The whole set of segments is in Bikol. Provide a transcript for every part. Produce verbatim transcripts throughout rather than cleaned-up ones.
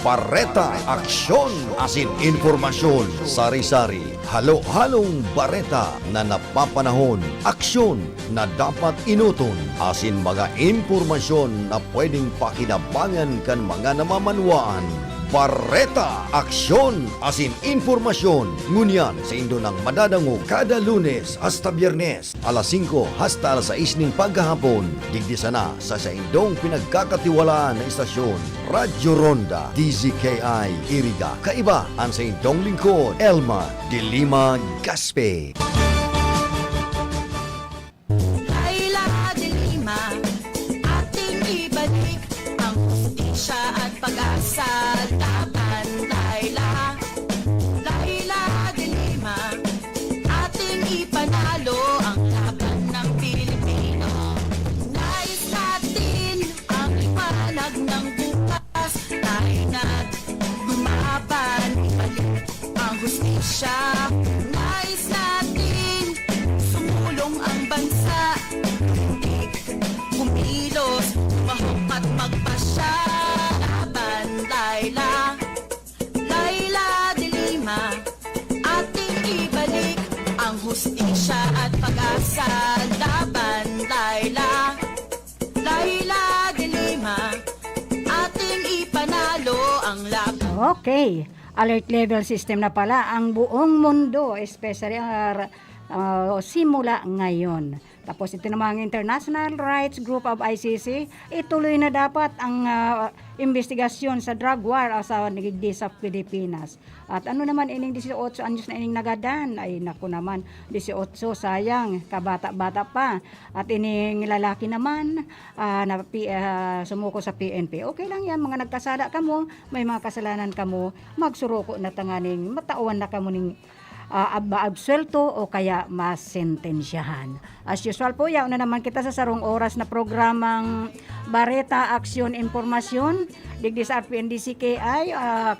Bareta, aksyon, asin impormasyon. Sari-sari, halo-halong bareta na napapanahon, aksyon na dapat enoton, asin mga impormasyon na pwedeng pakinabangan kan mga namamanwaan. Bareta, aksyon, asin impormasyon. Ngunyan, saindo nang madadangog kada Lunes hasta Biyernes, alas singko hasta alas sais nin paghahapon, digdi sana sa saindong pinagkakatiwalaan na istasyon, Radyo Ronda, D Z K I Iriga. Kaiba an saindong lingkod, Elma de Lima Gaspe. Laila de Lima, ating ibalik ang hustisya at pag-asa laban, Laila. Laila de Lima, ating ipanalo ang laban ng Pilipino. Nais natin ang liwanag ng bukas, tayo na't lumaban, ibalik ang hustisya. Nais natin sumulong ang bansa, tumindig, kumilos, tumahok at magpasya. Laban, Laila, Laila de Lima, ating ibalik ang hustisya at pag-asa. Laban, Laila, Laila de Lima, ating ipanalo ang laban. Okay. Alert level system na pala ang buong mundo, especially ang, ah, simula ngayon. Tapos ito namang International Rights Group of I C C, ituloy na dapat ang, ah, imbestigasyon sa drug war sa digdi sa Pilipinas. At ano naman ining dieciocho anyos na ining nagadan? Ay, naku naman, dieciocho, sayang, kabata-bata pa. At ining lalaki naman, ah, na pi-, ah, sumuko sa P N P. Okay lang yan, mga nagkasala kamo, may mga kasalanan kamo, magsuruko na tanganing matawan na kamo ning, ah, ab-, maabsuwelto o kaya masentensyahan. As usual po, yaon na naman kita sa sarong oras na programang Bareta, Aksyon, Impormasyon, digdi sa R P N D C K I, ah,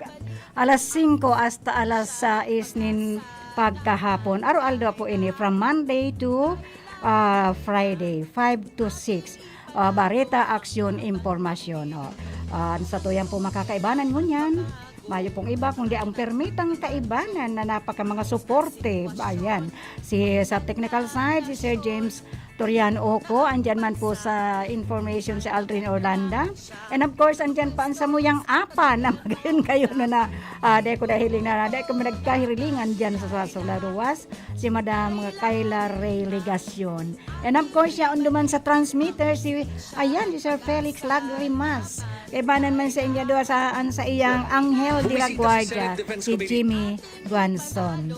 alas singko hasta alas sais nin pagkahapon. Araw-aldaw po ini, from Monday to, ah, Friday, five to six. Ah, Bareta, Aksyon, Impormasyon. Oh. Ah, sa tuyang po makakaibanan ngunyan, mayo pong iba kundi ang permitang kaibanan na napaka mga supportive. Ayan. Si, sa technical side, si Sir James Torian Oco, andyan man po sa information si Aldrin Orlanda. And of course, andyan pa ang samuyang apa na magayon kayo na, na, ah, dai ko nahiling na, dai ko nagkahirilingan dyan sa, sa Sularuwas, si Madam Kyla Ray Legacion. And of course, yaon duman sa transmitter, si, ayan, si Sir Felix Lagrimas. Kaibanan man sa inyo duwa sa, an sa iyang Anghel de la Guardia, si Jimmy Guanzon.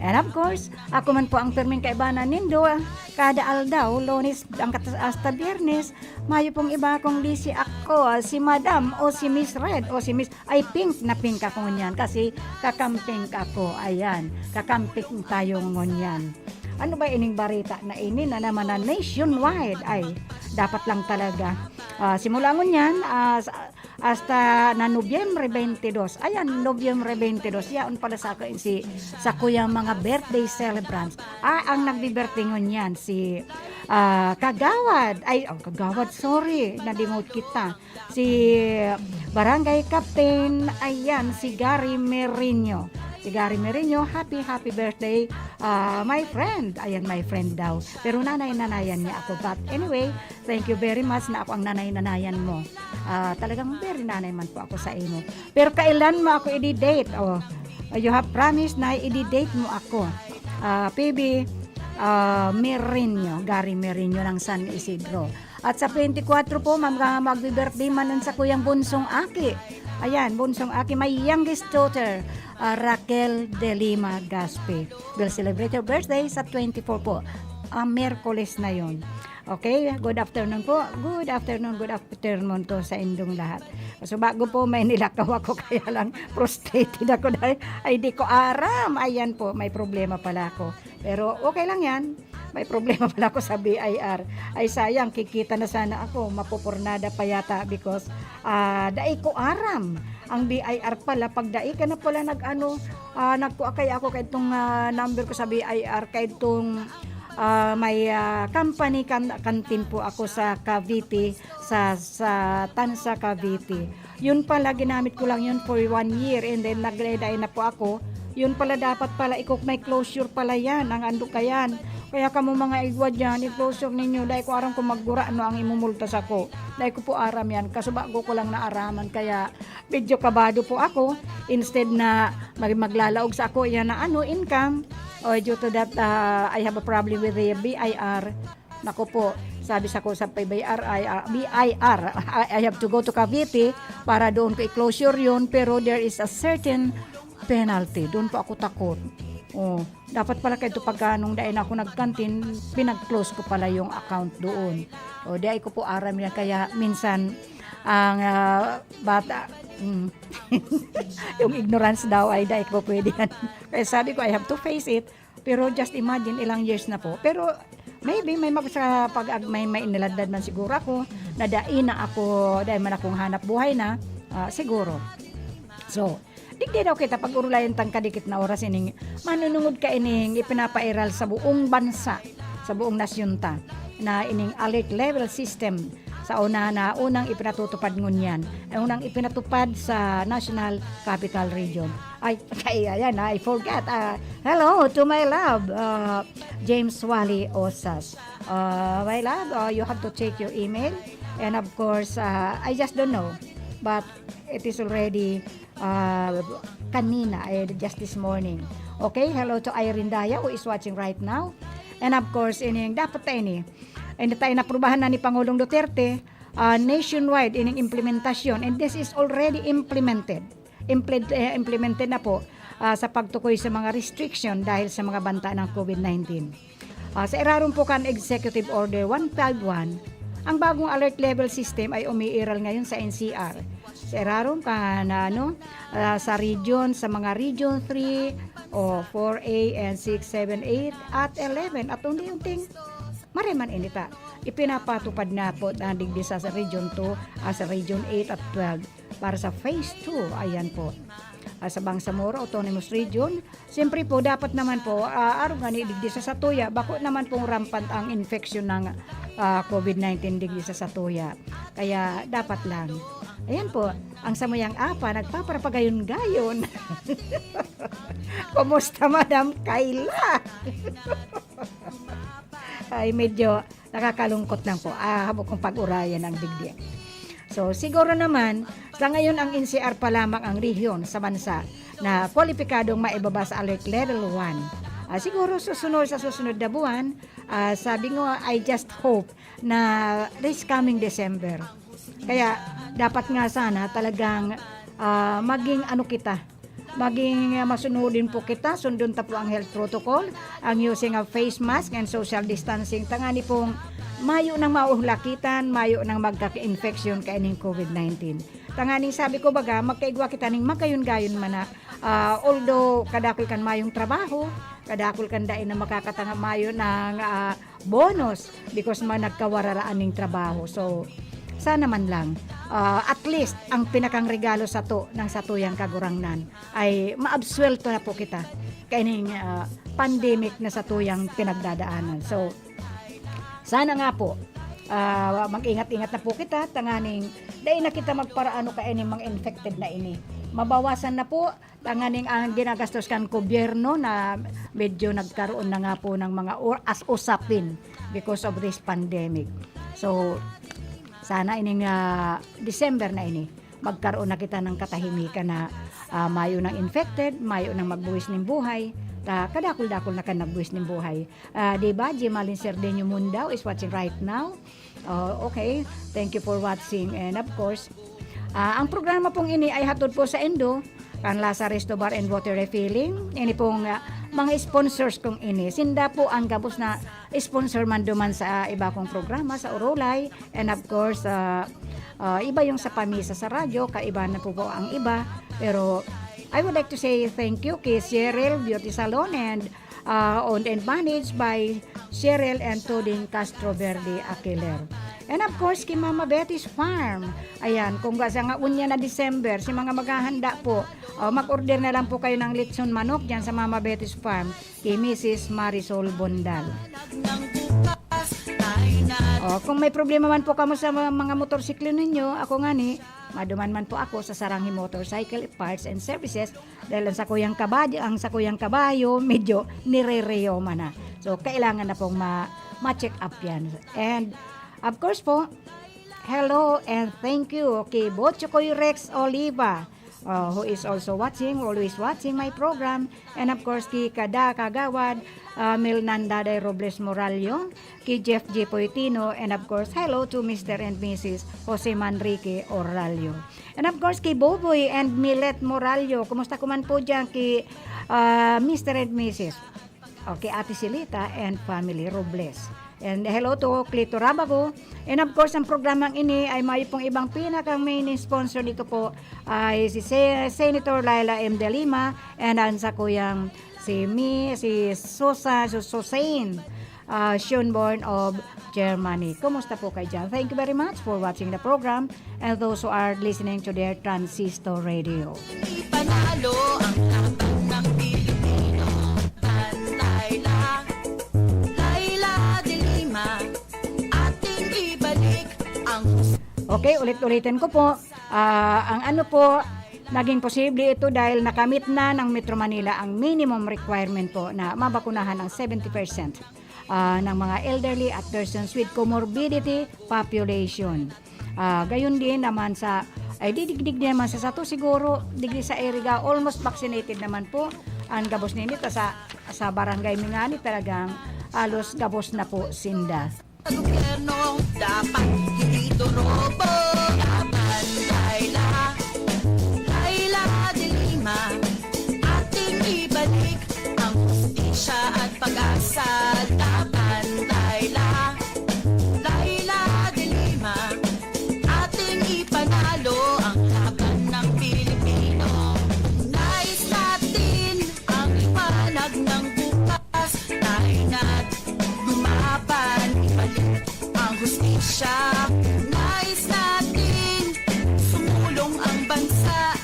And of course, ako man po ang pirming kaibanan nindo, ah, kada aldaw, Lunes hangkat hasta Biyernes, mayo pong iba kundi si ako, ah, si Madam o si Miss Red o si Miss, ay, pink na pink ako ngunyan kasi kakamping ako. Ayan, kakamping tayo ngunyan. Ano ba ining bareta na ini na naman na nationwide? Ay, dapat lang talaga. Ah, simula ngunyan, ah, sa, hasta na Nobyembre twenty-two. Ayan, Nobyembre twenty-two. Yaon pala sa akin si, sa kuyang mga birthday celebrants. Ah, ang nagbi-birthday ngunyan si, ah, Kagawad. Ay, ang Kagawad, sorry. Nadimot kita. Si Barangay Captain, ayan, si Gary Merino. Si Gary Merino, happy, happy birthday, ah, my friend. Ayan, my friend daw. Pero nanay-nanayan niya ako. But anyway, thank you very much na ako ang nanay-nanayan mo. Ah, talagang very nanay man po ako sa imo. Pero kailan mo ako i-date? Oh, you have promised na i-date mo ako. Ah, P B, ah, Merino, Gary Merino ng San Isidro. At sa twenty-four po, mag-, magbi-birthday man ang sa kuyang bunsong aki. Ayan, bunsong aki, my youngest daughter, ah, Raquel de Lima Gaspi, will celebrate her birthday sa twenty-four po. Ah, Miyerkules na yon. Okay, good afternoon po. Good afternoon, good afternoon to sa indong lahat. So, bago po may nilakaw ako, kaya lang frustrated ako dahil ay di ko aram. Ayan po, may problema pala ako. Pero okay lang yan. May problema pala ako sa B I R. Ay sayang, kikita na sana ako. Mapupurnada pa yata because, ah, dai ko aram ang B I R pala. Pag dai ka na pala nag-ano, ah, nagkuha kaya ako kay itong, ah, number ko sa B I R, kay itong Ah, may, ah, company kan-, canteen po ako sa Cavite, sa, sa Tanza, Cavite. Yun pala, ginamit ko lang yun for one year and then nagresign na po ako. Yun pala, dapat pala i-cook, may closure pala yan, ang Andukayan. Kaya kamo mga igwa dyan, i-closure ninyo. Dai ko aram kung maggura no ang imumulta sako. Dai ko po aram yan. Kaso bago ko lang naaraman. Kaya medyo kabado po ako. Instead na mag-, maglalaog sa ako yan na ano, income, or due to that, ah, I have a problem with the B I R. Nako po, sabi sa ko sa B I R, I, ah, B I R, I, I have to go to Cavite para doon ko i-closure yun, pero there is a certain penalty. Doon po ako takot. Oh, dapat pala kayo pagka nung dahil ako nagkantin, pinag-close ko pala yung account doon. O, di ay ko po aram yan. Kaya minsan, ang, ah, bata, mm, yung ignorance daw ay dai ko pwede yan. Kaya sabi ko, I have to face it. Pero just imagine, ilang years na po. Pero maybe may mag-, sa pag-, may, may iniladad man siguro ako, na dai na ako, dai man akong hanap buhay na, ah, siguro. So, digdi daw kita pag-urulayan tang kadikit na oras ining manunungod ka ining ipinapairal sa buong bansa, sa buong nasyon ta, na ining alert level system sa una na unang ipinatutupad ngunyan, ay unang ipinatupad sa National Capital Region. Ay, ay, ayan, I forgot. Ah, hello to my love, ah, James Wally Osas. Ah, my love, ah, you have to check your email. And of course, ah, I just don't know. But it is already, ah, kanina, eh, just this morning. Okay, hello to Irene Daya, who is watching right now. And of course, ining dapat ta ini. And tayo naprubahan na ni Pangulong Duterte, ah, nationwide ining implementasyon. And this is already implemented. Implement-, eh, implemented na po, ah, sa pagtukoy sa mga restriction dahil sa mga banta ng COVID nineteen. Ah, sa irarom po kan Executive Order one five one, ang bagong alert level system ay umiiral ngayon sa N C R. Sa irarom kan, ano, ah, sa region, sa mga Region three o four A and six, seven, eight at eleven. At unti-unting, mariman ini ta. Ipinapatupad na po na digdi sa, sa Region two, ah, sa Region eight at twelve para sa Phase two. Ayan po. Ah, sa Bangsamoro Autonomous Region, siyempre po, dapat naman po, ah, arog nga ni digdi sa satuya, bako naman pong rampant ang infection ng, ah, COVID nineteen digdi sa satuya. Kaya dapat lang. Ayan po, ang samuyang apa, nagpaparapagayon-gayon. Kumusta, Madam Kayla? Ay, medyo nakakalungkot lang po. Ah, habo kong pag-urayan ang digdi. So, siguro naman, sa ngayon ang N C R pa lamang ang rehiyon sa bansa na kwalipikadong maibaba sa Alert Level one. Ah, siguro susunod, sa susunod na buwan, ah, sabi nga, I just hope na this coming December. Kaya dapat nga sana talagang, ah, maging ano kita, maging, ah, masunodin po kita, sundon ta po ang health protocol, ang using of face mask and social distancing. Tangani pong mayo nang maulakitan, mayo nang magka-infection kaining COVID nineteen. Tanganing sabi ko baga, magkaigwa kita ning magayon-gayon man na, ah, although kadakul kan mayong trabaho, kadakul kan dai na makakatanga mayo ng, ah, bonus because man nagkawararaan ning trabaho. So, sana man lang, ah, at least ang pinakang regalo sato ng satuyang Kagurangnan ay maabsuwelto na po kita kaining, ah, pandemic na satuyang pinagdadaanan. So, sana nga po, ah, mag-ingat-ingat na po kita tanganing dai na kita magparaano kaining mga infected na ini. Mabawasan na po tanganing ang ginagastos kan gobyerno na medyo nagkaroon na nga po ng mga or-, as usapin because of this pandemic. So, sana ining, ah, December na ini, magkaroon na kita ng katahimikan na, ah, mayo ng infected, mayo ng magbuwis ning buhay, ta kadakul-dakul na kan nagbuwis ning buhay. Ah, di ba, Jim Alin Cerdeño Mundao is watching right now. Oh, okay. Thank you for watching. And of course, ah, ang programa pong ini ay hatod po sa Indo, kan Lasa Resto Bar and Water Refilling. Ini pong, ah, mga sponsors kong ini. Sinda po ang gabos na sponsor man duman sa, ah, iba kong programa, sa Orolay. And of course, ah, ah, iba yung sa Pamisa sa radyo, kaiba na po po ang iba. Pero I would like to say thank you kay Cheryl Beauty Salon and, ah, owned and managed by Cheryl and Toding Castro Verde Aquiler. And of course, kay Mama Betty's Farm. Ayan, kung ga-, sa nga unya na December, si mga maghahanda po, oh, mag-order na lang po kayo ng lechon manok dyan sa Mama Betty's Farm, kay Missus Marisol Bondal. Oh, kung may problema man po kamo sa mga, mga motorsiklo ninyo, ako nga ni, maduman man po ako sa Saranghi Motorcycle Parts and Services dahil ang sakuyang kabayo, ang sakuyang kabayo medyo nire-rayuma na. So, kailangan na pong ma-, ma-check up yan. And, of course po, hello and thank you kay Bochokoy Rex Oliva, uh, who is also watching, always watching my program. And of course, kay Kada Kagawad, uh, Mel Nandaday Robles Morallo, kay Jeff J Poitino, and of course, hello to Mister and Missus Jose Manrique Oralio. And of course, kay Boboy and Milet Morallo. Kumusta ko man po dyan kay, ah, Mister and Missus? Okay, Ate Silita and family Robles. And hello to Clito Rabago. And of course, ang programang ini ay may pong ibang pinakang main sponsor dito po ay si Se-, Senator Laila M. De Lima and ang sakuyang si Mi, si Susa, Su-, Susain, ah, Schönborn of Germany. Kumusta po kayo dyan? Thank you very much for watching the program and those who are listening to their transistor radio. Ipanalo ang laban ng Pilipino. Pantay lang. Laila de Lima, ating ibalik ang Okay, ulit-ulitin ko po. Ah, ang ano po, naging posible ito dahil nakamit na ng Metro Manila ang minimum requirement po na mabakunahan ang seventy percent, ah, ng mga elderly at persons with comorbidity population. Ah, gayon din naman sa, ay didigdig din naman sa sato siguro, digdi sa Iriga, almost vaccinated naman po ang gabos ninyo. Ta sa, sa barangay mi ngani talagang halos gabos na po sinda. Sa gobyerno, dapat hindi turubo. Laban, Laila, Laila de Lima, ating ibalik ang hustisya at pag-asa. Laban, Laila, Laila de Lima, ating ipanalo ang laban ng Pilipino. Nais natin ang liwanag ng bukas. Tayo na't lumaban, ibalik ang hustisya. Nais natin sumulong ang bansa.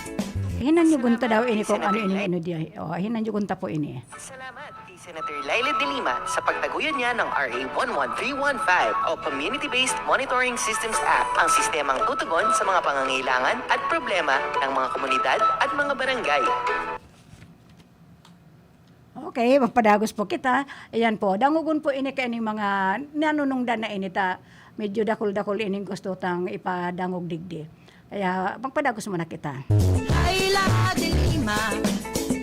Hinanyugon ta daw ini kung ano ini, ano diya. Oh, hinanyugon ta po ini. Salamat kay Senator Leila de Lima sa pagtaguyod niya ng R A one one three one five o Community-Based Monitoring Systems Act, ang sistemang tutugon sa mga pangangailangan at problema ng mga komunidad at mga barangay. Okay, magpadagos po kita. Ayan po, dangogon po ini kaining mga nanunungdan na ini ta. Medyo dakul-dakul ining gusto tang ipadangog digdi. Kaya magpadagos muna kita. Laila de Lima,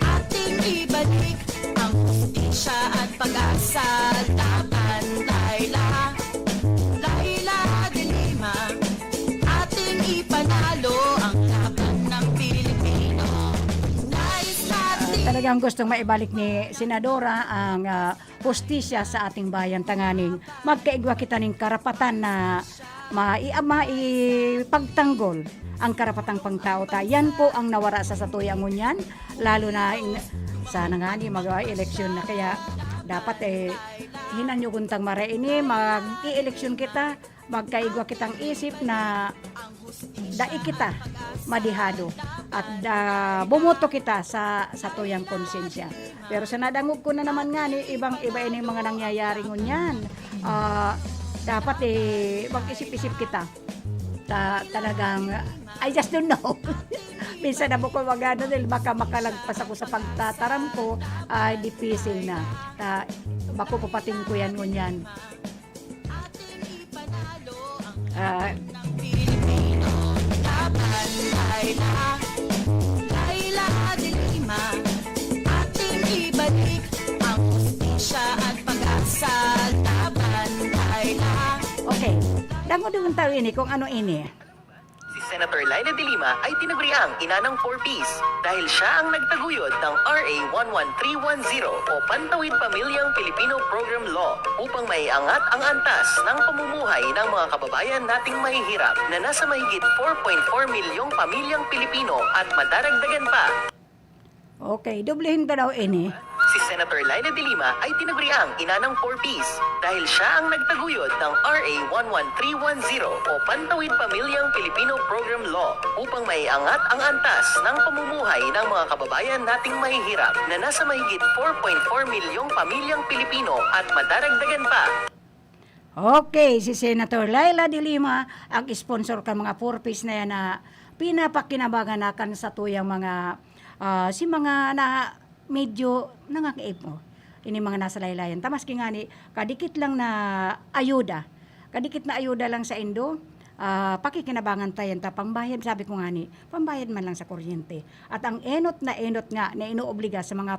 ating ibalik ang hustisya at pag-asa. Laban, Laila, Laila de Lima, ating ipanalo ang laban ng Pilipino. Nais natin Ah, talagang gustong maibalik ni Senadora ang, ah, hustisya sa ating bayan, tanganing magkaigwa kita ning karapatan na mai-, maipagtanggol ang karapatang pangtao ta. Yan po ang nawara sa satuya ngunyan, lalo na in, sana nga ni mag-eleksyon na. Kaya dapat, eh, hinanyugon tang mara ini, mag-i-eleksyon kita, magkaigwa kitang isip na dai kita madihado at, ah, bumoto kita sa satuyang konsensya. Pero sa nadangog ko na naman nga ni ibang iba ining mga nangyayari ngunyan, ah, dapat, eh, mag-isip-isip kita. Ta-, talagang, I just don't know. Minsan na ko mag-ano, dahil baka makalagpas ako sa pagtataram ko, ay dipisil na. Ta-, bako papating ko yan ngunyan. Ah, Pilipino, laban, Laila, Laila de Lima, ating ibalik ang hustisya at pag-asa. Laban, Laila. Okay. Dangogon ta ini kung ano ini. Si Senator Leila de Lima ay tinaguriang ina ng four Ps dahil siya ang nagtaguyod ng R A one one three one zero o Pantawid Pamilyang Pilipino Program Law upang maiangat ang antas ng pamumuhay ng mga kababayan nating mahihirap na nasa mahigit four point four milyong pamilyang Pilipino at madaragdagan pa. Okay, doblehin ta daw ini. Si Si Senator Leila de Lima ay tinaguriang ina ng four Ps dahil siya ang nagtaguyod ng R A one one three one zero o Pantawid Pamilyang Pilipino Program Law upang maiangat ang antas ng pamumuhay ng mga kababayan nating mahihirap na nasa mahigit four point four milyong pamilyang Pilipino at madaragdagan pa. Okay, si Senator Leila de Lima ang sponsor kan mga four Ps na yan na pinapakinabangan na kan satuyang mga, ah, si mga na medyo nangangaipo. Ini mga nasa laylayan. Ta maski ngani, kadikit lang na ayuda. Kadikit na ayuda lang saindo, ah, pakikinabangan ta yan ta pangbayad, sabi ko ngani, pambayad man lang sa kuryente. At ang enot na enot nga na inoobliga sa mga,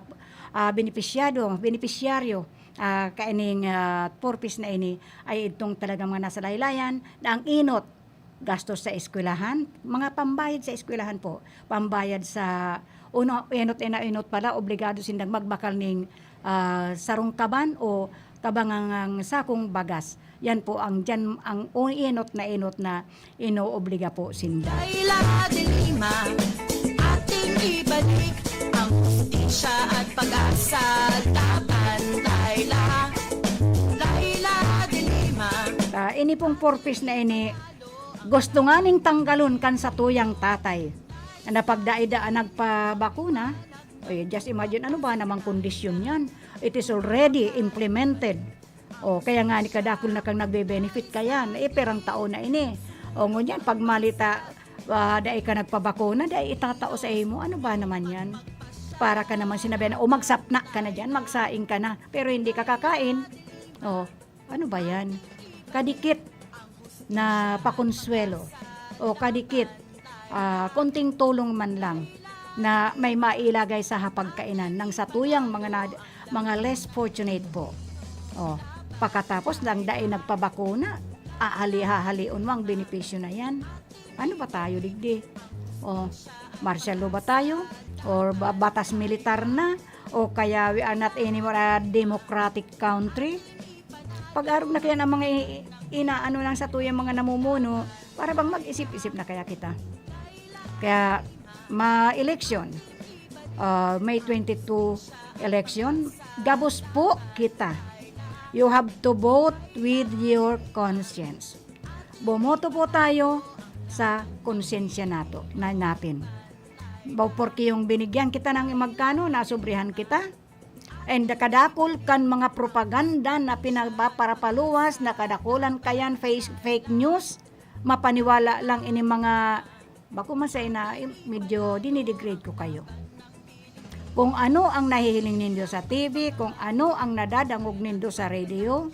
ah, benepisyado, benepisyaryo, ah, kaining, ah, four Ps na ini ay itong talagang mga nasa laylayan na ang enot, gastos sa eskwelahan, mga pambayad sa eskwelahan po, pambayad sa uno, enot na enot pala, obligado sindang magbakal ning, ah, sarong kaban o kabangangang sakong bagas. Yan po ang diyan, ang o-, enot na enot na inoobliga po sinda. Laila de Lima, ating ibalik ang hustisya at pag-asa laban. Laila, Laila de Lima. Ah, ini pong four Ps na ini, gusto nganing tanggalon kan satuyang tatay na pagdaida nagpabakuna. Oy, just imagine, ano ba namang kondisyon yan? It is already implemented. O, kaya nga ni kadakul na kang nagbe-benefit ka yan. Eh, perang taon na ini. O, ngunyan, pag malita, ah, dai ka nagpabakuna, dai itatao sa imo. Ano ba naman yan? Para ka naman sinabihan na, "O, magsapna ka na dyan, magsaing ka na." Pero hindi ka kakain. O, ano ba yan? Kadikit na pakonsuwelo o kadikit, ah, konting tulong man lang na may mailagay sa hapagkainan ng satuyang mga na, mga less fortunate po. O, pakatapos lang dai nagpabakuna, ahali-hahalion mo ang benepisyo na yan. Ano ba tayo digdi? O, martial law ba tayo? Or ba-, batas militar na? O kaya we are not anymore a democratic country? Pag-arog na kaya ng mga i-, inaano lang satuyang mga namumuno, para bang mag-isip-isip na kaya kita? Kaya, ma-election, ah, May twenty-two election, gabos po kita. You have to vote with your conscience. Bomoto po tayo sa konsensya nato, na natin. Ba, porke yung binigyan kita ng magkano, nasobrihan kita? And kadakol kan mga propaganda na pinaparapaluwas, na kadakulan kayan face, fake news, mapaniwala lang ini mga, bako man sa ina, eh, medyo dinidegrade ko kayo. Kung ano ang nahihiling nindo sa T V, kung ano ang nadadangog nindo sa radio,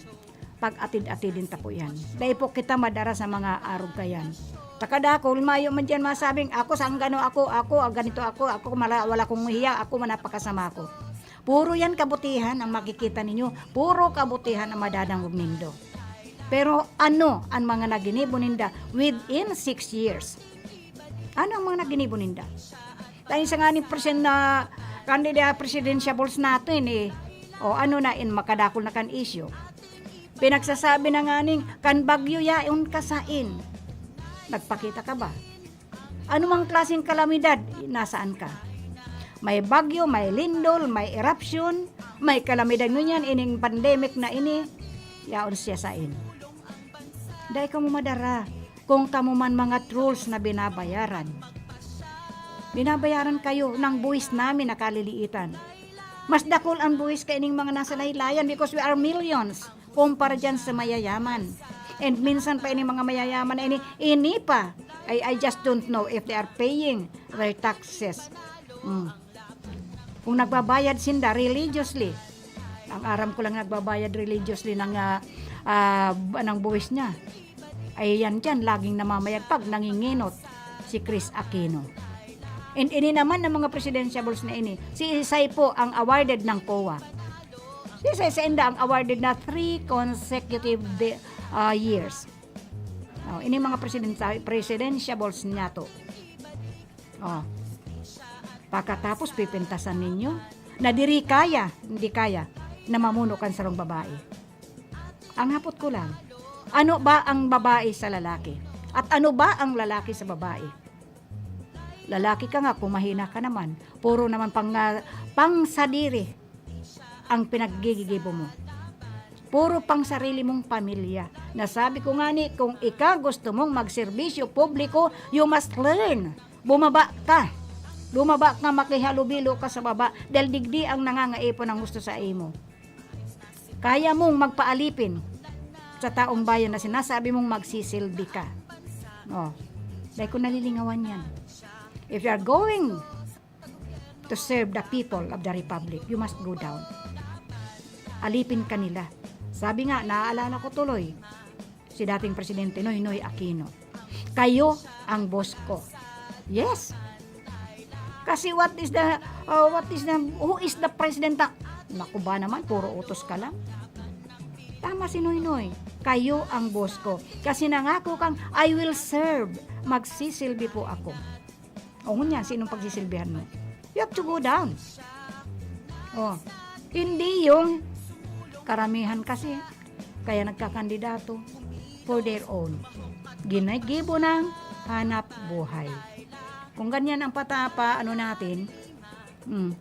pag-atid-atidin ta po yan. Dai po kita madara sa mga arog kayan. Takadakol, mayo man dyan masabing, "Ako, sanggano ako, ako, ah, ganito ako, ako, mala-, wala kong hiya, ako, manapakasama ako." Puro yan kabutihan ang makikita ninyo. Puro kabutihan ang madadangog nindo. Pero ano ang mga naginibo ninda within six years? Ano ang mga naginibo ninda? Dahil sa nga ni presen-, na candidate presidentiables natin eh. O ano na in makadakol na kan isyu. Pinagsasabi na nga ning, "Kan bagyo yaon ka sain." Nagpakita ka ba? Anumang klaseng kalamidad, nasaan ka? May bagyo, may lindol, may eruption, may kalamidad ngunyan, ining pandemic na ini, yaon siya sain. Dai kamo madara kung kamo man mga trolls na binabayaran. Binabayaran kayo ng buwis namin na kaliliitan. Mas dakul ang buwis kaining mga nasa laylayan because we are millions kumpara dyan sa mayayaman. And minsan pa ini mga mayayaman na ini, ini pa, I, I just don't know if they are paying their taxes. Mm. Kung nagbabayad sinda religiously, ang aram ko lang nagbabayad religiously ng, ah, ah, ng buwis niya. Ay yan dyan, laging namamayagpag, nanginginot si Chris Aquino. And ini naman ng mga presidentiables na ini, si Isay po ang awarded ng COA. Si Isay sa inda ang awarded na three consecutive de, ah, years. Oh, ini mga presidenta-, presidentiables niya to. Oh. Pagkatapos pipintasan ninyo na diri kaya, hindi kaya na mamuno kan sarong babae. Ang hapot ko lang, ano ba ang babae sa lalaki? At ano ba ang lalaki sa babae? Lalaki ka nga, kung mahina ka naman, puro naman pang, ah, pangsadiri. ang pinaggigibo mo. Puro pang sarili mong pamilya. Nasabi ko nga ni, kung ika gusto mong magserbisyo publiko, you must learn. Bumaba ka. Bumaba ka, makihalubilo ka sa baba. Dahil digdi ang nangangaipon ang gusto sa imo. Kaya mong magpaalipin sa taong bayan na sinasabi mong magsisilbi ka. Oh, dahil ko nalilingawan yan. If you are going to serve the people of the republic, you must go down. Alipin ka nila. Sabi nga, naaalala ko tuloy, si dating Presidente Noynoy Aquino, "Kayo ang boss ko." Yes. Kasi what is the, uh, what is the, who is the president na, naku ba naman, puro utos ka lang. Tama si Noynoy, "Kayo ang boss ko. Kasi nangako kang, I will serve. Magsisilbi po ako." O ngunyan, sinong pagsisilbihan mo? You have to go down. Oh, hindi yung karamihan kasi kaya nagkakandidato for their own. Ginigibo ng hanap buhay. Kung ganyan ang patapa, ano natin, hmm.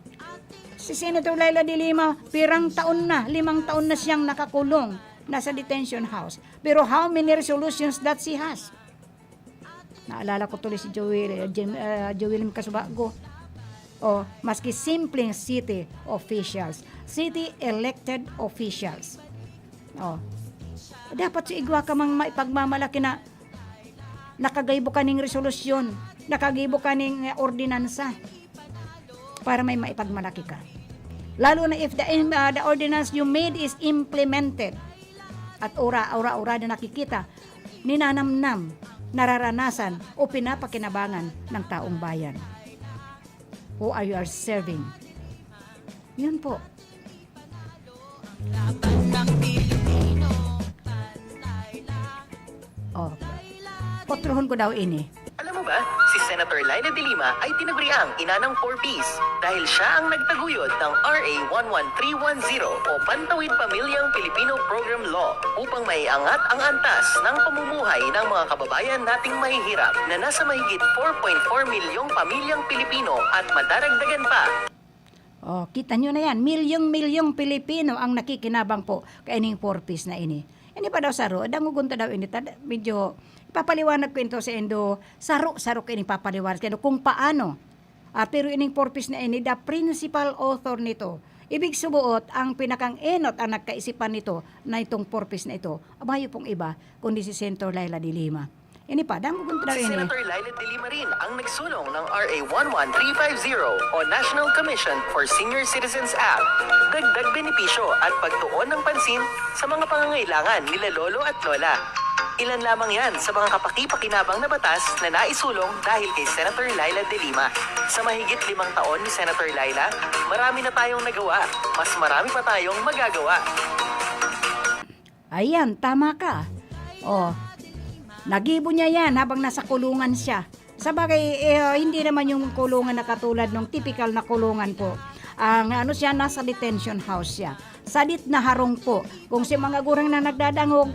Si Senator Leila de Lima, pirang taon na, limang taon na siyang nakakulong, nasa detention house. Pero how many resolutions that she has? Naalala ko tuloy si Joel, eh, Jim, eh, Joel Casubago. Oh, maski simpleng city officials, city elected officials. Oh. Dapat sa igwa ka mang maipagmamalaki na nakagibo ka ning resolusyon, nakagibo ka ning, eh, ordinansa para may maipagmalaki ka. Lalo na if the, uh, the ordinance you made is implemented at ura-ura-ura na nakikita, ninanamnam, nararanasan o pinapakinabangan ng taong bayan who are you are serving. Yun po. Oh. Otrohon ko daw ini. Alam mo ba, si Senator Leila de Lima ay tinaguriang ina ng four Ps dahil siya ang nagtaguyod ng R A one one three one zero o Pantawid Pamilyang Pilipino Program Law upang maiangat ang antas ng pamumuhay ng mga kababayan nating mahihirap na nasa mahigit four point four milyong pamilyang Pilipino at madaragdagan pa. Oh, kita nyo na yan. Milyong-milyong Pilipino ang nakikinabang po kaining four Ps na ini. Ini pa daw saro, dangogon ta daw ini. Tad-, medyo ipapaliwanag ko ito sa indo, saro-saro ko ini papaliwanag sa indo kung paano. Ah, pero ining four Ps na ini, the principal author nito. Ibig subuot, ang pinakang-enot ang nagkaisipan nito na itong four Ps na ito. Mayo pong iba, kundi si Senator Leila de Lima. Ini pa, dangogon ta daw Si ini. Senator Leila de Lima rin ang nagsulong ng R A one one three five zero o National Commission for Senior Citizens Act. Dagdag benepisyo at pagtuon ng pansin sa mga pangangailangan nila lolo at lola. Ilan lamang yan sa mga kapaki-pakinabang na batas na naisulong dahil kay Senator Leila de Lima. Sa mahigit limang taon ni Senator Leila, marami na tayong nagawa. Mas marami pa tayong magagawa. Ayan, tama ka. Oh, nagibo niya yan habang nasa kulungan siya. Sa bagay, eh, hindi naman yung kulungan na katulad ng typical na kulungan po. Ang ano siya, nasa detention house siya. Sadit na harong po. Kung si mga gurang na nagdadangog,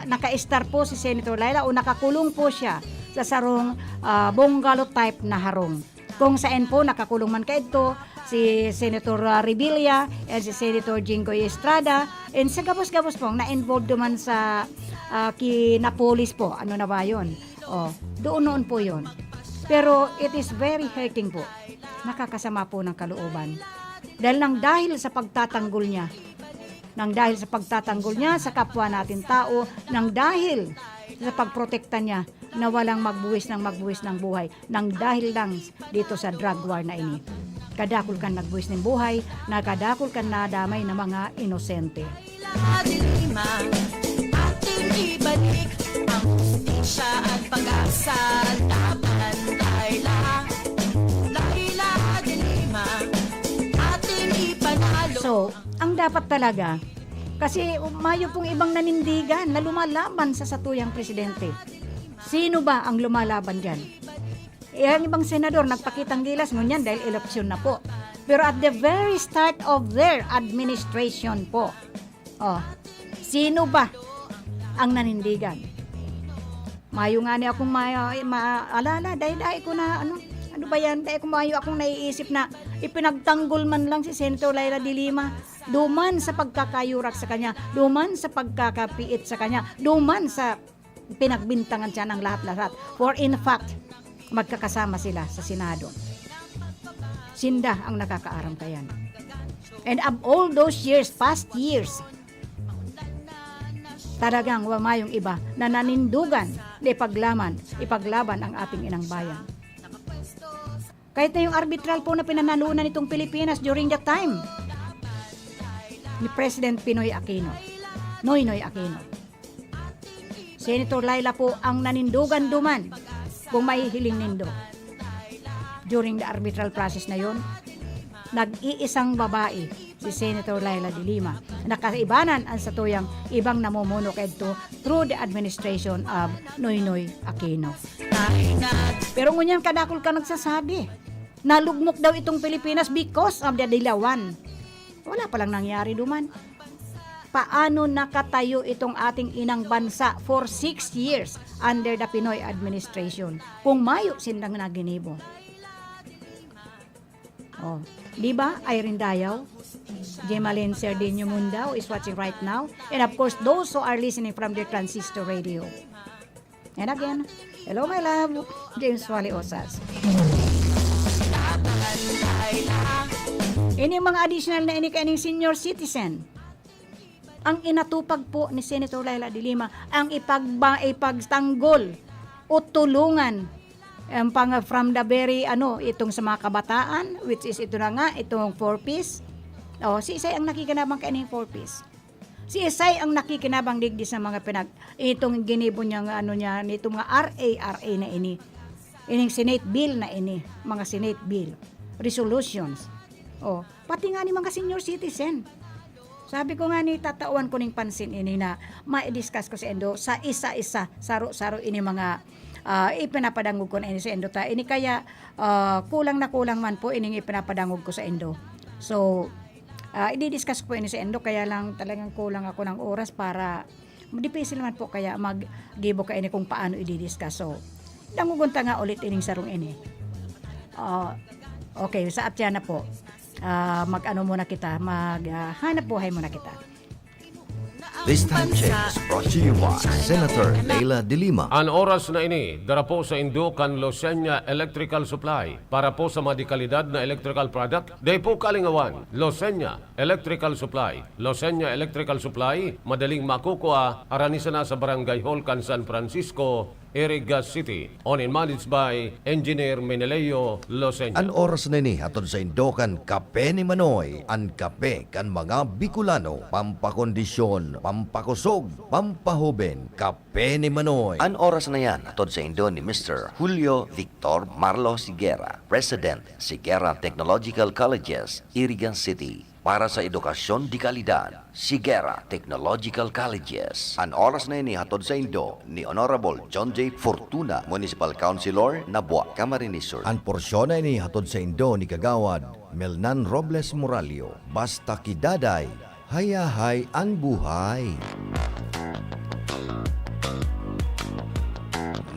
naka-star po si Senator Leila o nakakulong po siya sa sarong ah, bungalow type na harong. Kung saan po nakakulong man kaidto si Senator ah, Revilla and si Senator Jinggoy Estrada and sa gabos-gabos pong na-involved duman sa ah, kinapolis po. Ano na ba yun? Oh, doon noon po yun. Pero it is very hurting po. Nakakasama po ng kalooban. Dahil nang dahil sa pagtatanggol niya, nang dahil sa pagtatanggol niya sa kapwa natin tao, nang dahil sa pagprotekta niya na walang magbuwis ng magbuwis ng buhay, nang dahil lang dito sa drug war na ini. Kadakul kan nagbuwis ng buhay, na kadakul kan nadamay na mga inosente. Lahat lima, ating ibalik ang hustisya at pag-asa. Laban tayo lahat, Laila de Lima, ating ipanalo. So, ang dapat talaga, kasi mayo pong ibang nanindigan na lumalaban sa satuyang presidente. Sino ba ang lumalaban dyan? Eh, ang ibang senador nagpakitang gilas ngunyan dahil eleksyon na po. Pero at the very start of their administration po, oh, sino ba ang nanindigan? Mayo nga ni akong ma- maalala, dahil dahil ko na, ano, ano ba yan? Dahil ko mayo akong naiisip na ipinagtanggol man lang si Senator Leila de Lima. duman sa pagkakayurak sa kanya, duman sa pagkakapiit sa kanya, duman sa pinagbintangan siya ng lahat-lahat. For in fact, magkakasama sila sa Senado. Sinda ang nakakaaram kayan. And of all those years, past years, talagang wa mayong iba na nanindugan na ipaglaman, ipaglaban ang ating inang bayan. Kahit na yung arbitral po na pinanalunan nitong Pilipinas during the time ni President Pinoy Aquino, Noynoy Aquino. Senator Leila po ang nanindugan duman, kung mahihiling nindo. During the arbitral process na yon, nag-iisang babae si Senator Leila de Lima. Nakaibanan ang satuyang ibang namumuno kaidto through the administration of Noynoy Aquino. Pero ngunyan kadakol ka nagsasabi, nalugmok daw itong Pilipinas because of the Dilawan. Wala palang nangyari duman. Paano nakatayo itong ating inang bansa for six years under the Pinoy administration kung mayo sindang naginibo? Oh, di ba, Irene Dayaw? Gemaline Serdiño Mundao is watching right now. And of course, those who are listening from their transistor radio. And again, hello, my love, James Wally Osas. Ini mga additional na ini kaining senior citizen. Ang inatupag po ni Senator Leila de Lima, ang ipagba-, ipagtanggol o tulungan, ang pang-, from the very, ano, itong sa mga kabataan, which is ito na nga, itong four Ps. O, si Isay ang nakikinabang kaining four Ps. Si Isay ang nakikinabang digdi sa mga pinag-, itong ginibo niya nga ano niya, nitong mga R A, R A na ini. Ining Senate bill na ini, mga Senate bill, resolutions. O, pati nga ni mga senior citizen. Sabi ko nga ni, tatawan ko ning pansin ini na ma-discuss ko sa indo sa isa-isa, saro-saro ini mga, ah, ipinapadangog ko na ini sa indo ta. Ini kaya, ah, kulang na kulang man po ining ipinapadangog ko sa indo. So, ah, i-discuss ko po ini sa indo, kaya lang talagang kulang ako ng oras para, dipisil man po kaya maggibo ka ini kung paano i-discuss. So, dangogon ta nga ulit ining sarong ini. Ah, okay, sa atyan na po. Ah, mag-ano muna kita, mag, ah, hanap buhay muna kita. This time check is brought to you by Senator Leila de Lima. An oras na ini, dara po sa indo kan Losenya Electrical Supply. Para po sa mga dekalidad na electrical product, dai po kalingawan, Losenya Electrical Supply. Losenya Electrical Supply, madaling makukua, harani sana sa Barangay Hall kan San Francisco, Iriga City. Owned and managed by Engineer Meneleo Losenya. An oras na ini hatod sa indo kan Kape ni Manoy, an kape kan mga Bicolano, pampakondisyon, pampakusog, pampahoben, Kape ni Manoy. An oras na yan hatod sa indo ni Mister Julio Victor Marlos Higuera, President, Higuera Technological Colleges, Iriga City. Para sa edukasyon de kalidad, Higuera Technological Colleges. An oras na ini hatod sa indo ni Honorable John J. Fortuna, Municipal Councilor, Nabua, Camarines Sur. An porsyon na ini hatod sa indo ni Kagawad Melnan Robles Moralio. Basta kidaday, hayahay an buhay.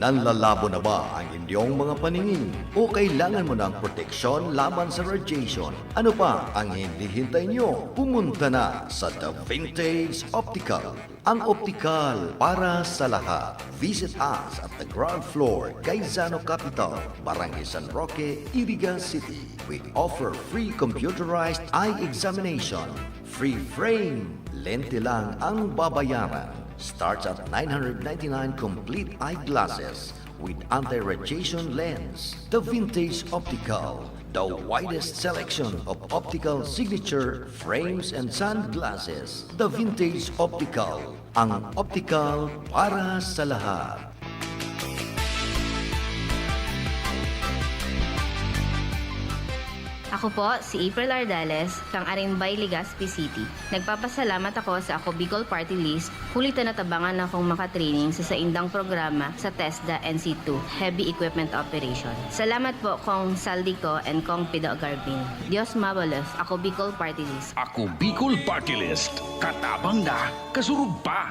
Nanlalabo na ba ang inyong mga paningin? O kailangan mo ng proteksyon laban sa radiation? Ano pa ang hinihintay nyo? Pumunta na sa The Vintage Optical, ang optikal para sa lahat. Visit us at the ground floor, Gaisano Capital, Barangay San Roque, Iriga City. We offer free computerized eye examination, free frame, lente lang ang babayaran. Starts at nine hundred ninety-nine complete eyeglasses with anti-radiation lens. The Vintage Optical, the widest selection of optical signature frames and sunglasses. The Vintage Optical, ang optical para sa lahat. Ako po si April Ardales, kang Arimbay, Legazpi City. Nagpapasalamat ako sa Ako Bicol Party List huli ta natabangan akong makatraining sa saindang programa sa TESDA N C two, Heavy Equipment Operation. Salamat po Kong Saldico and Kong Pido Garbin. Dios mabalos, Ako Bicol Party List. Ako Bicol Party List. Katabang na, kasurog pa!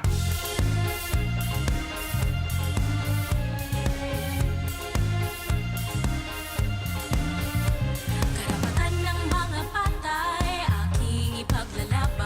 Karapatan ng mga patay, aking ipaglalapad.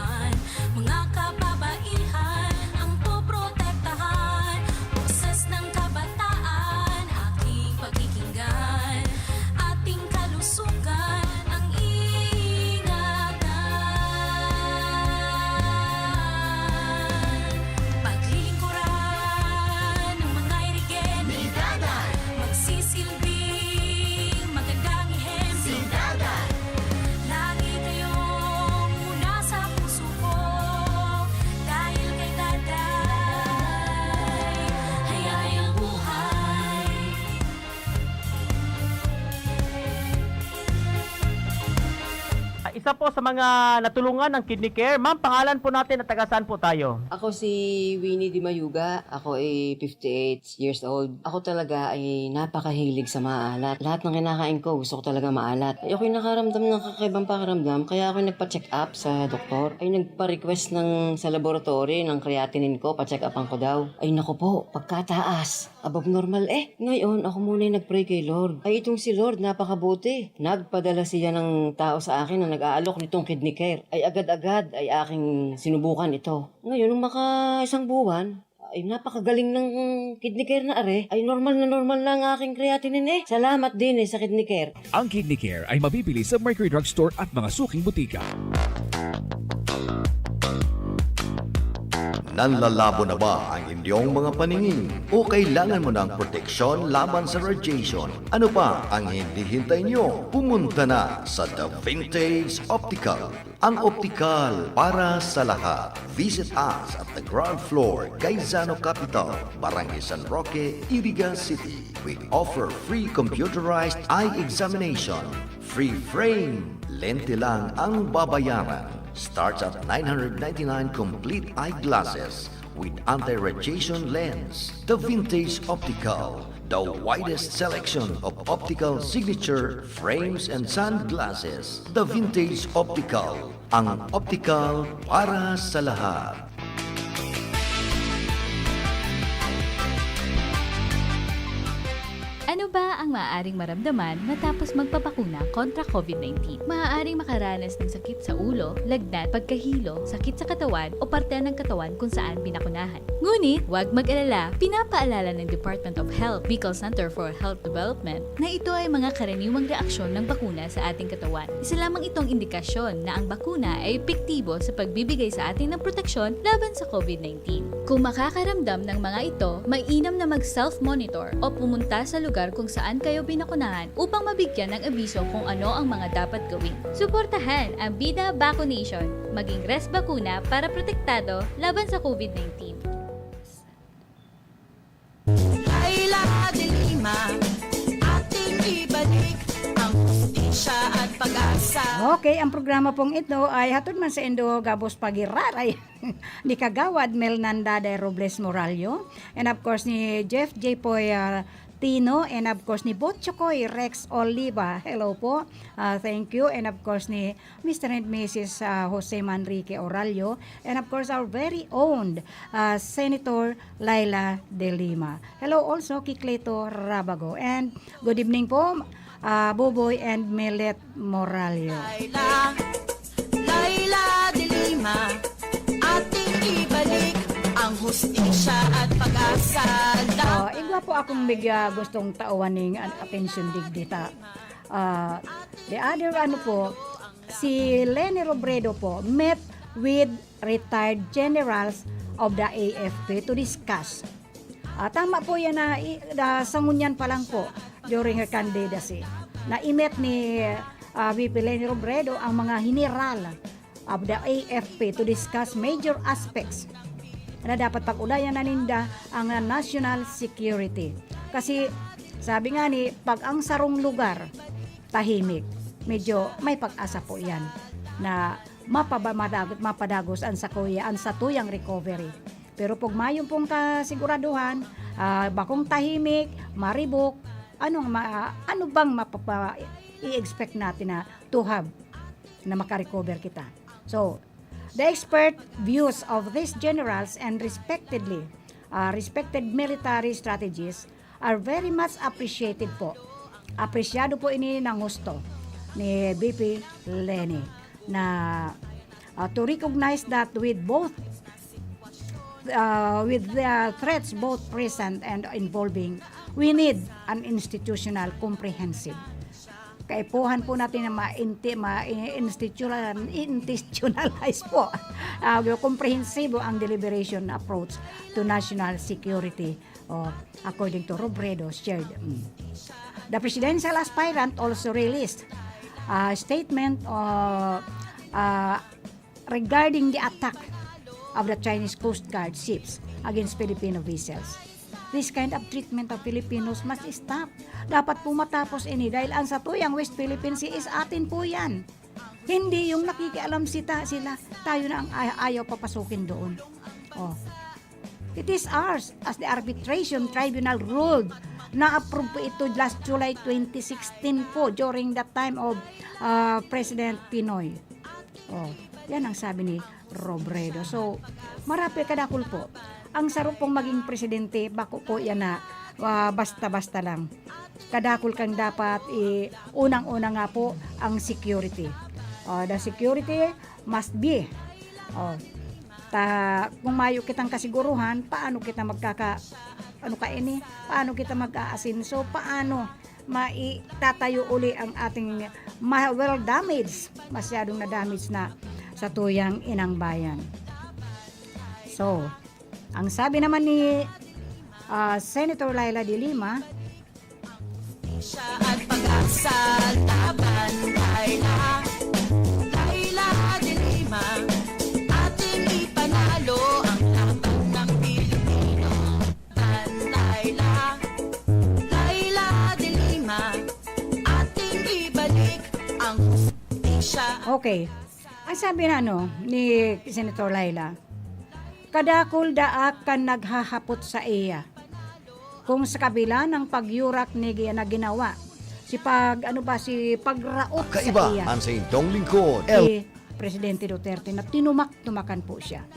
Isa po sa mga natulungan ng Kidney Care. Ma'am, pangalan po natin at taga saan po tayo? Ako si Winnie Di Mayuga. Ako ay fifty-eight years old. Ako talaga ay napakahilig sa maalat. Lahat ng kinakain ko, gusto ko talaga maalat. Ay, ako'y nakaramdam ng kakaibang pakiramdam, kaya ako nagpa-check up sa doktor. Ay, nagpa-request ng, sa laboratory ng creatinine ko, pa-check upan ko daw. Ay, naku po, pagkataas. Above normal eh. Ngayon, ako muna yung nag-pray kay Lord. Ay, itong si Lord, napakabuti. Nagpadala siya ng tao sa akin na nag-aalok nitong Kidney Care. Ay, agad-agad ay aking sinubukan ito. Ngayon, nung maka isang buwan, ay napakagaling ng Kidney Care na are. Ay, normal na normal na ang aking creatinine eh. Salamat din eh sa Kidney Care. Ang Kidney Care ay mabibili sa Mercury Drug Store at mga suking butika. Nanlalabo na ba ang inyong mga paningin? O kailangan mo ng proteksyon laban sa radiation? Ano pa ang hinihintay nyo? Pumunta na sa The Vintage Optical. Ang optical para sa lahat. Visit us at the ground floor, Gaisano Capital, Barangay San Roque, Iriga City. We offer free computerized eye examination, free frame. Lente lang ang babayaran. Starts at nine hundred ninety-nine complete eyeglasses with anti-radiation lens. The Vintage Optical, the widest selection of optical signature frames and sunglasses. The Vintage Optical, ang optical para sa lahat. Ano ba ang maaaring maramdaman matapos magpabakuna kontra COVID nineteen? Maaaring makaranas ng sakit sa ulo, lagnat, pagkahilo, sakit sa katawan o parte ng katawan kung saan binakunahan. Ngunit, huwag mag-alala, pinapaalala ng Department of Health, Bicol Center for Health Development, na ito ay mga karaniwang reaksyon ng bakuna sa ating katawan. Isa lamang itong indikasyon na ang bakuna ay epektibo sa pagbibigay sa atin ng proteksyon laban sa COVID nineteen. Kung makakaramdam ng mga ito, mainam na mag-self-monitor o pumunta sa lugar kung saan kayo binakunahan upang mabigyan ng abiso kung ano ang mga dapat gawin. Suportahan ang Bida Vaccination. Maging Res Bakuna para protektado laban sa COVID nineteen. Laila de Lima, ating ibalik ang hustisya at pag-asa. Okay, ang programa pong ito ay hatod man saindo gabos pagiraray ni Kagawad Melnanda de Robles Morallo, and of course ni Jeff J. Poy, ah, Tino, and of course ni Botchokoy Rex Oliva. Hello po. Ah, thank you. And of course ni Mister and Missus, ah, Jose Manrique Orallo, and of course our very own, ah, Senator Laila de Lima. Hello also kay Cleto Rabago. And good evening po, ah, Boboy and Melet Morallo. Laila, Laila de Lima, ating ibalik ang hustisya at pag-asa. Ah, igwa po akong bigya gustong tauan ning an-, atensyon digdi ta. Ah, the other ano po, si Leni Robredo po met with retired generals of the A F P to discuss. Ah, tama po yan na, i- na sa ngunyan pa lang po during her candidacy na i-met ni ah, V P Leni Robredo ang mga general of the A F P to discuss major aspects na dapat pag-ulayan na ninda ang national security. Kasi sabi nga ni, pag ang sarong lugar tahimik, medyo may pag-asa po yan na mapaba- madagot, mapadagos ang sakuya, ang satuyang recovery. Pero pag mayong pong kasiguraduhan, ah, bakong tahimik, maribok, ano, ma, ano bang mapapa, i-expect natin na to have na makarecover kita? So, the expert views of these generals and respectedly, ah, respected military strategists are very much appreciated po. Apresyado po ini ng husto ni V P Leni na, ah, to recognize that with both, ah, with the threats both present and evolving, we need an institutional comprehensive. Kaipuhan po natin na ma-, inti-, ma-, institutional, institutionalize po, ah, komprehensibo ang deliberation approach to national security. Oh, according to Robredo, shared. Mm. The presidential aspirant also released a statement, uh, uh, regarding the attack of the Chinese Coast Guard ships against Filipino vessels. This kind of treatment of Filipinos must stop. Dapat po matapos ini dahil ang satuyang West Philippine Sea is atin po yan. Hindi yung nakikialam sita, sila, tayo na ang ay-, ayaw papasukin doon. Oh. It is ours, as the arbitration tribunal ruled. Na-approve po ito last July twenty sixteen po, during the time of, ah, President Pinoy. Oh, yan ang sabi ni Robredo. So, marapil kadakul po. Ang saro pong maging presidente, bako po yan na, ah, basta-basta lang. Kadakul kang dapat i-, unang-una nga po ang security. Oh, the security must be. Oh, ta, kung mayo kitang kasiguruhan, paano kita magkaka-, ano ka ini? Paano kita mag-aasinso? Paano maitatayo uli ang ating ma-, well damaged? Masyadong na-damage na sa tuyang inang bayan. So, ang sabi naman ni, ah, Senator Leila de Lima, Siya at pag-asa, laban, Laila. Laila de Lima, ating ipanalo ang laban ng Pilipino. Laban, Laila. Laila de Lima, ating ibalik ang hustisya. Okay. Ang sabi na, ano, ni Senator Leila, kadakul daak kan naghahapot sa iya. Kung sa kabila ng pagyurak ni, na ginawa, si pag, ano ba, si pagraot sa Kaiba iya. Ang saintong lingkod. El- Si Presidente Duterte na tinumak-tumakan po siya.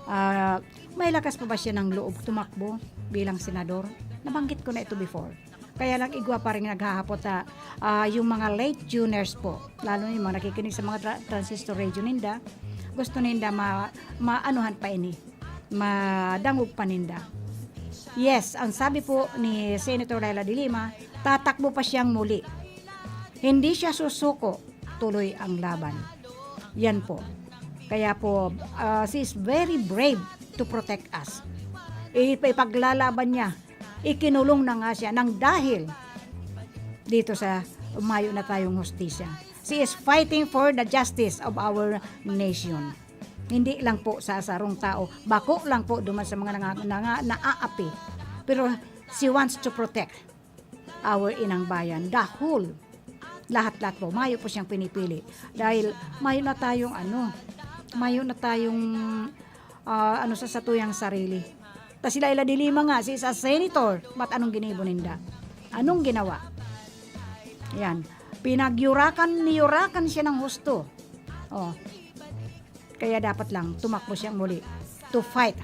Ah, may lakas pa ba siya ng loob tumakbo bilang senador? Nabanggit ko na ito before. Kaya lang igwa pa rin naghahapot, ah, ah, yung mga late tuners po, lalo na yung mga nakikinig sa mga tra-, transistor radio ninda, gusto ninda ma-, maanuhan pa ini, madangog pa ninda. Yes, ang sabi po ni Senator Leila de Lima, tatakbo pa siyang muli. Hindi siya susuko, tuloy ang laban. Yan po. Kaya po, ah, she is very brave to protect us. Ipa-, ipaglalaban niya. Ikinulong na nga siya nang dahil dito sa mayo na tayong hustisya. She is fighting for the justice of our nation. Hindi lang po sa sarong tao, bako lang po duman sa mga nanga-, nanga-, naaapi. Pero she wants to protect our inang bayan, the whole, lahat-lahat po, mayo po siyang pinipili. Dahil mayo na tayong ano, mayo na tayong, ah, ano sa satuyang sarili. Ta si Leila de Lima nga, si isa senator, ba't anong ginibo ninda? Anong ginawa? Yan. Pinagyurakan, niyurakan siya ng husto. Oh. Kaya dapat lang tumakbo siyang muli to fight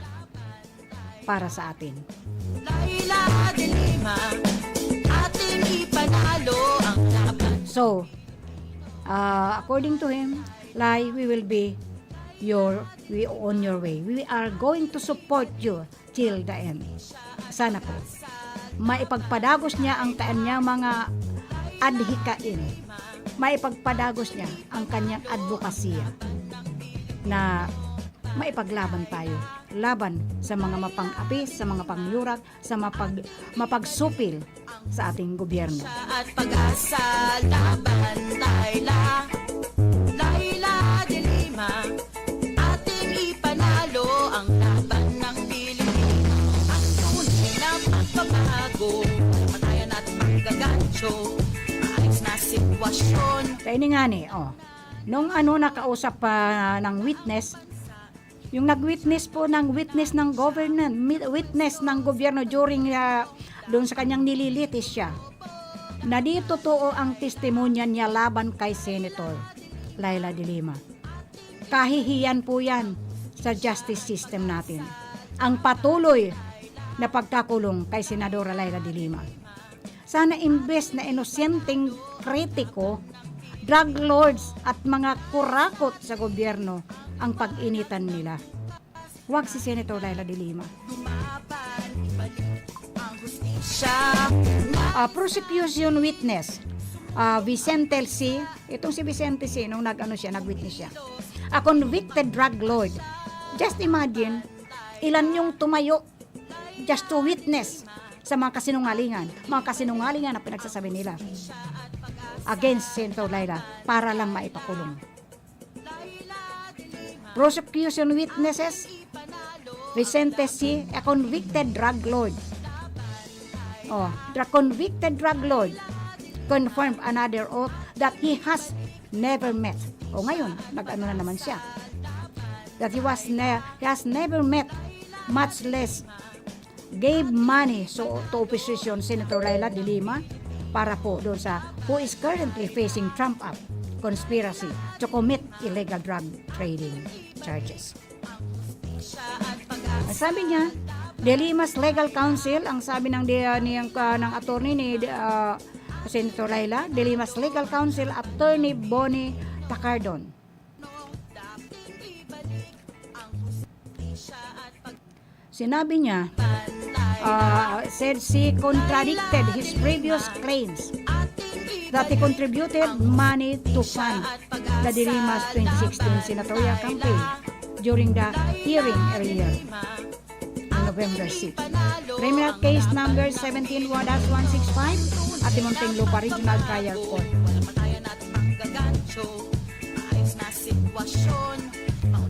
para sa atin. Leila de Lima, ating ipanalo ang laban. So, ah, according to him, Lai, we will be your, we on your way. We are going to support you till the end. Sana po, maipagpadagos niya ang kanyang mga adhikain. Maipagpadagos niya ang kanyang advokasya na maipaglaban tayo laban sa mga mapang-api, sa mga pangyurak, sa mapag-, mapagsupil sa ating gobyerno. At pag-asa, laban, Laila. Laila de Lima, ating ipanalo ang laban ng Pilipino. Ang tunay na pagbabago, matayan at manggagancho, maayos na sitwasyon. Kaya ini nga ni, oh, nung ano, nakausap pa ng witness, yung nag-witness po ng witness ng government, mi-, witness ng gobyerno during, ah, doon sa kanyang nililitis siya, na di totoo ang testimonya niya laban kay Senator Leila de Lima. Kahihiyan po yan sa justice system natin. Ang patuloy na pagkakulong kay Senadora Leila de Lima. Sana imbes na inosenteng kritiko, drug lords at mga kurakot sa gobyerno ang pag-initan nila. Huwag si Senator Leila de Lima. Siya. Ah, prosecution witness, ah, Vicente C. Itong si Vicente C, nung nag-ano siya, nag-witness siya. A convicted drug lord. Just imagine, ilan yung tumayo just to witness sa mga kasinungalingan. Mga kasinungalingan na pinagsasabi nila against Senator Leila para lang maipakulong. Prosecution witnesses, Vicente C, a convicted drug lord. Oh, the convicted drug lord confirmed another oath that he has never met. O ngayon, nag-ano na naman siya. That he was ne-, he has never met, much less gave money so, to opposition Senator Leila de Lima para po doon sa who is currently facing trumped-up conspiracy to commit illegal drug trading charges. Ang sabi niya, De Lima's legal counsel, ang sabi ng, di, ah, niyang, ah, ng attorney ni, ah, Senator Leila, De Lima's legal counsel, Attorney Bonnie Tacardon. Sinabi niya, ah, said she contradicted his previous claims that he contributed money to fund the De Lima's twenty sixteen senatorial campaign during the hearing earlier on November six. Criminal case number seventeen dash one six five, Ate Muntinlupa Regional Trial Court.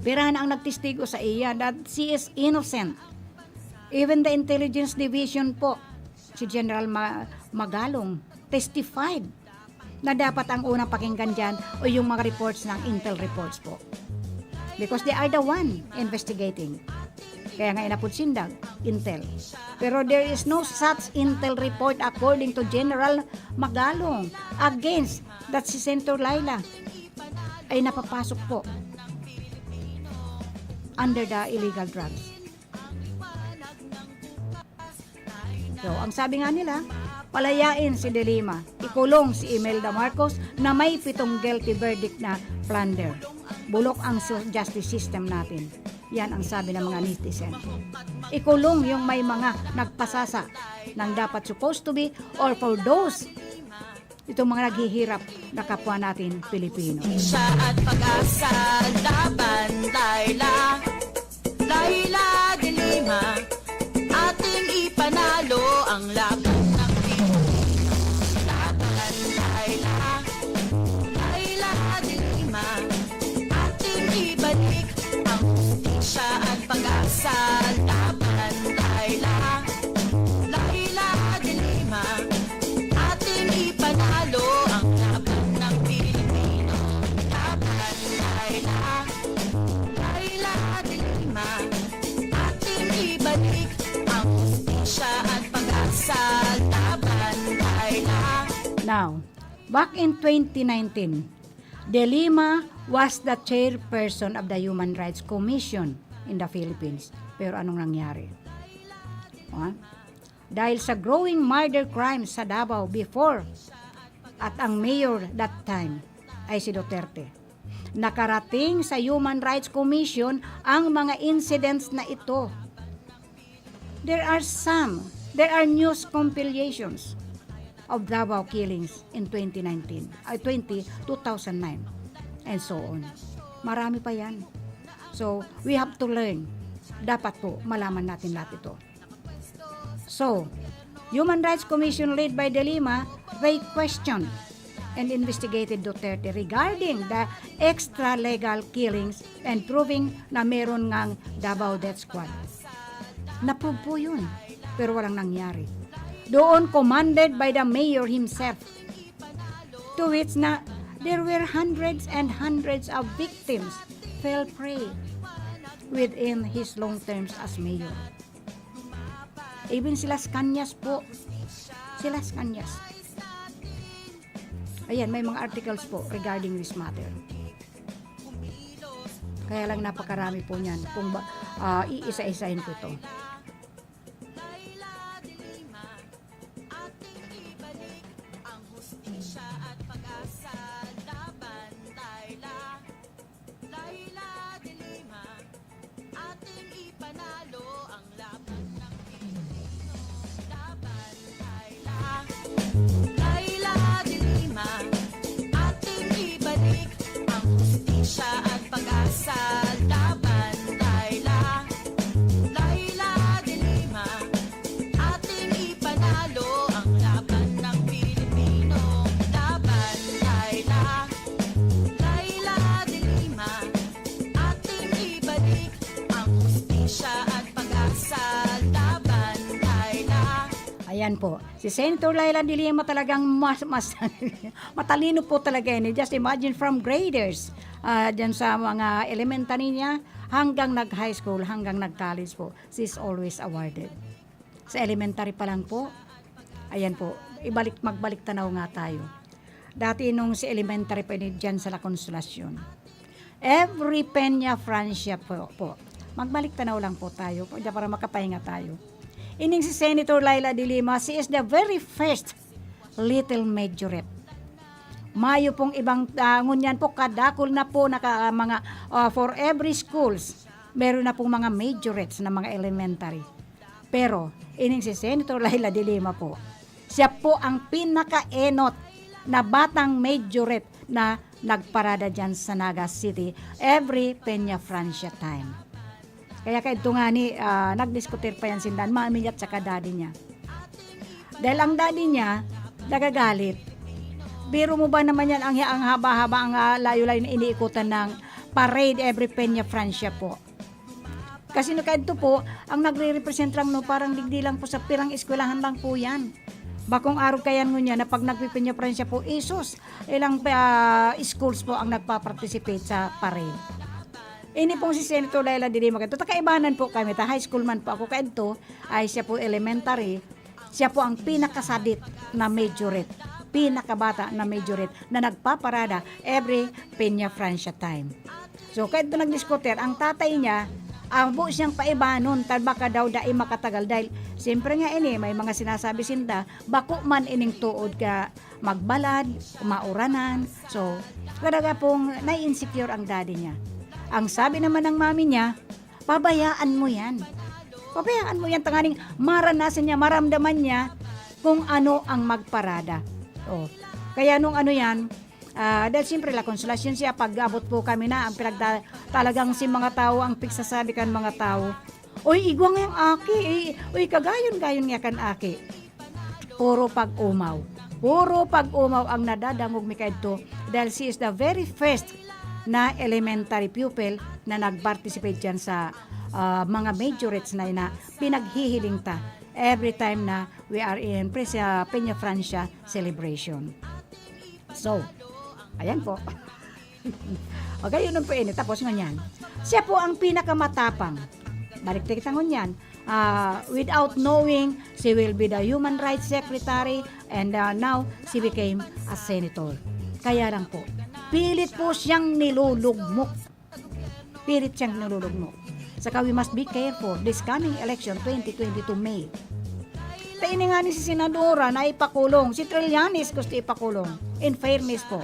Pirahan ang nagtestigo sa iya that she is innocent. Even the Intelligence Division po, si General Ma-, Magalong, testified na dapat ang unang pakinggan diyan o yung mga reports ng Intel reports po. Because they are the one investigating. Kaya nga inapod sindag, Intel. Pero there is no such Intel report, according to General Magalong, against that si Senator Leila ay napapasok po under the illegal drugs. So, ang sabi nga nila, palayain si De Lima, ikulong si Imelda Marcos na may pitong guilty verdict na plunder. Bulok ang su-, justice system natin. Yan ang sabi ng mga netizen. Ikulong yung may mga nagpasasa ng dapat supposed to be or for those, itong mga naghihirap na kapwa natin Pilipino. Siya at pag-asa laban, Laila. Laila de Lima, ating ipanalo ang laban ng Pilipino. Laban, Laila. Laila de Lima, ating ibalik ang hustisya at pag-asa. Laban, Laila. Laila de Lima, ating ipanalo ang laban ng Pilipino. Laban, Laila. Laila de Lima, ating ibalik ang hustisya at pag-asa. Laban, Laila. Now, back in twenty nineteen, De Lima was the chairperson of the Human Rights Commission in the Philippines. Pero anong nangyari? Ah? Dahil sa growing murder crimes sa Davao before at ang mayor that time ay si Duterte, nakarating sa Human Rights Commission ang mga incidents na ito. There are some, there are news compilations of Davao killings in twenty nineteen, ay, twenty, two thousand nine, and so on. Marami pa yan. So, we have to learn. Dapat po, malaman natin lahat ito. So, Human Rights Commission led by De Lima, they questioned and investigated Duterte regarding the extra-legal killings and proving na meron ngang Davao Death Squad. Na-prove po yun, pero walang nangyari. Doon, commanded by the mayor himself, to which na there were hundreds and hundreds of victims fell prey within his long terms as mayor. Even si Las Cañas po. Si Las Cañas. Ayan, may mga articles po regarding this matter. Kaya lang napakarami po niyan kung ba, ah, iisa-isahin ko ito. Laila de Lima, ating ibalik ang hustisya at pag-asa. Laban, Laila. Laila de Lima, ating ipanalo ang laban ng Pilipino. Laban, Laila. Laila de Lima, ating ibalik ang hustisya at pag-asa. Laban, Laila. Laila Yan po. Si Senator Leila de Lima talagang mas, mas matalino po talaga yan. Just imagine from graders, ah, dyan sa mga elementary niya, hanggang nag-high school, hanggang nag-college po. She's always awarded. Sa elementary pa lang po, ayan po, ibalik, magbalik tanaw nga tayo. Dati nung sa elementary pa ini dyan sa La Consolacion. Every Peña Francia po, po. Magbalik tanaw lang po tayo po, para makapahinga tayo. Ining si Senator Leila de Lima, she is the very first little majorette. Mayo pong ibang, ah, ngunyan po, kadakul na po, naka, mga, ah, for every schools, meron na pong mga majorettes na mga elementary. Pero, ining si Senator Leila de Lima po, siya po ang pinakaenot na batang majorette na nagparada dyan sa Naga City every Peña Francia time. Kaya kaidto ngani, ah, nagdiskutir pa yan sinda, mami niya at saka daddy niya. Dahil ang daddy niya, nagagalit. Biro mo ba naman yan, ang, ang haba-haba, ang, ah, layo-layo na iniikutan ng parade every Peña Francia po. Kasi no, kaidto po, ang nagre-represent lang, no, parang digdi lang po sa pirang eskwelahan lang po yan. Bakong arog kayan ngunyan na pag nagpipinya Francia po, isos, ilang, ah, schools po ang nagpa-participate sa parade. Ini pong si Senator Leila de Lima kaidto, ta kaibanan po kami, ta high school man po ako kaidto, ay siya po elementary, siya po ang pinakasadit na majorette, pinakabata na majorette na nagpaparada every Peña Francia time. So, kaidto nagdiskutir, ang tatay niya, abo siyang paibanon, ta baka daw dai makatagal dahil, siyempre nga ini, may mga sinasabi sinda, bako man ining tuod ka magbalad, mauranan. So, talaga pong nai-insecure ang daddy niya. Ang sabi naman ng mami niya, "Pabayaan mo yan. Pabayaan mo yan, tanganing maranasan niya, maramdaman niya kung ano ang magparada." Oh. Kaya nung ano yan, ah, dahil siyempre, La Consolacion siya, pag-abot po kami na, ang pinagda-, talagang si mga tao, ang pigsasabi kan mga tao, "Uy, igwa ngayang aki, eh. Uy, kagayon-gayon nga kan aki." Puro pag-umaw. Puro pag-umaw ang nadadangog mi kaidto, dahil she is the very first na elementary pupil na nag-participate dyan sa, ah, mga majorettes na ina-, pinaghihiling ta every time na we are in pre-, sa Peña Francia celebration. So, ayan po. O, gayon po ini. Tapos ngunyan, siya po ang pinakamatapang. Balik ta kita ngunyan. Ah, without knowing, she will be the human rights secretary, and, ah, now, she became a senator. Kaya lang po, pilit po siyang nilulugmok. Pilit siyang nilulugmok. Saka we must be careful this coming election, twenty twenty-two May. Ta ini nga ni si Senadora na ipakulong, si Trillanes gusto ipakulong. In fairness po,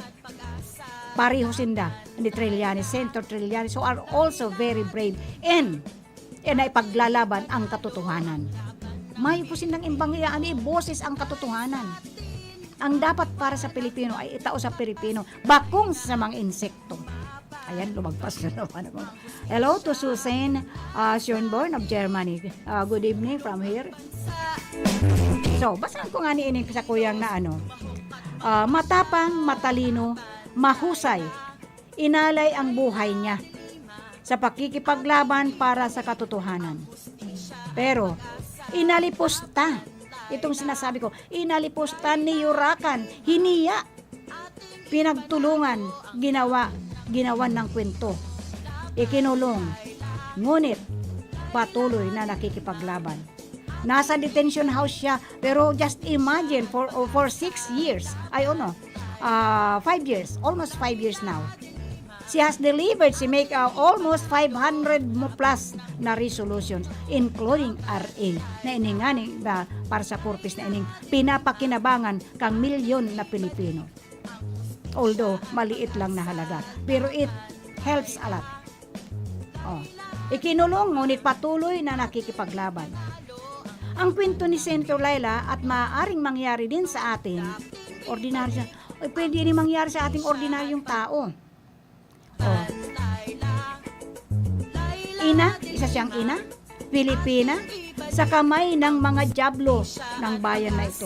pareho sinda ni Trillanes, Senator Trillanes, who are also very brave and, and naipaglalaban ang katotohanan. Mayo po sindang imbang iyaan, iboses ang katotohanan. Ang dapat para sa Pilipino ay itao sa Pilipino, bakong sa mga insekto. Ayan, lumagpas na naman ako. Hello to Susan, ah, Schönborn of Germany. Ah, good evening from here. So, basahan ko nga ni ining sa kuyang na ano, ah, matapang, matalino, mahusay. Inalay ang buhay niya sa pakikipaglaban para sa katotohanan. Pero, inalipos ta. Itong sinasabi ko, inalipos ta, niyurakan, hiniya, pinagtulungan, ginawa, ginawan ng kwento. Ikinulong, ngunit patuloy na nakikipaglaban. Nasa detention house siya, pero just imagine, for, for six years, ay, ano, ah, five years, almost five years now. She has delivered, she make, ah, almost five hundred mo plus na resolutions, including R A, na ini ngani ba para sa purpose na ining pinapakinabangan kang milyon na Pilipino. Although, maliit lang na halaga, pero it helps a lot. Oh. Ikinulong, ngunit patuloy na nakikipaglaban. Ang kwento ni Senator Leila at maaaring mangyari din sa atin, ordinaryo, ay, pwede ini mangyari sa ating ordinaryong tao. Oh. Ina, isa siyang ina, Pilipina, sa kamay ng mga dyablo ng bayan na ito.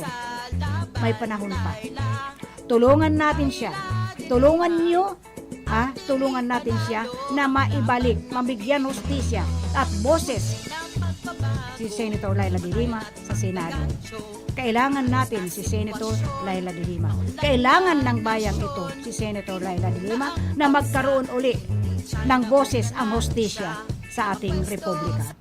May panahon pa. Tulungan natin siya. Tulungan niyo, ah, tulungan natin siya na maibalik, mabigyan hustisya at boses si Senator Leila de Lima sa Senado. Kailangan natin si Senator Leila de Lima. Kailangan ng bayang ito si Senator Leila de Lima na magkaroon uli ng boses ang hustisya sa ating republika.